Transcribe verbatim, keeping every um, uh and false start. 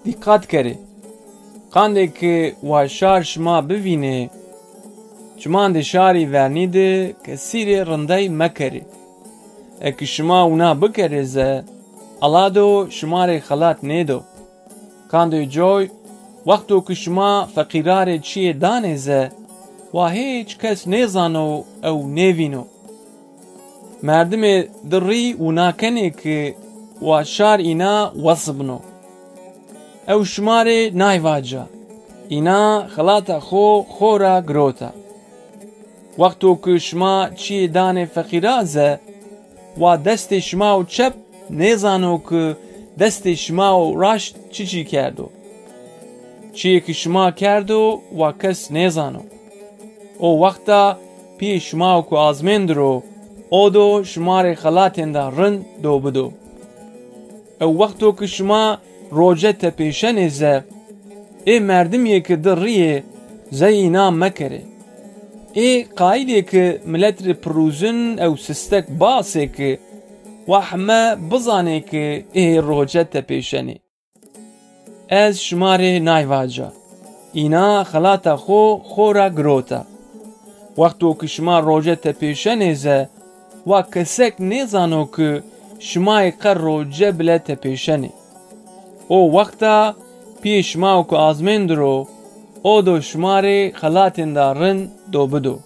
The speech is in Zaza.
Dîqat kerê. Qandê ki wa şar şima bivînê, çimandê şarî vernî di kesî rê rindey mekerê. Eki şima wina bikerê ze, Ella do şima rê xelat nêdo. Qandê coy, wexto ki şima feqîra rê çîyê danê ze, wa hêç kes nêzano ew nêvîno. Merdimê di rî wina kenê ki wa şar îna wesibno. Ew şima rê nay vaca, îna xelata xo xo ra girota. Wexto ki şima çîyê danê feqîra ze, wa destê şima û çep nêzano ki destê şima û raşt çiçî kerdo. Çîyê ki şima kerdo, wa kes nêzano. O wexta pîyê şima û ku azmên dir o, o do şima rê xelatênda rind do bido. Ew wexto ki şima roce tepêşenê ze, ê merdimîyê ki di rîyê zey îna mekerê. Ê qayîlê ki milet rê pirûzin ew sistek basê ki wa heme bizanê ki ê roce tepêşenê. Ez şima rê nay vaca, îna xelata xo xo ra girota. Wexto ki şima roce tepêşenê ze, wa kesek nêzano ki şima yê qe roce bile tepêşenê. O wexta pîyê şima û ku azmên dir o, o do şima rê xelatênda rind do bido.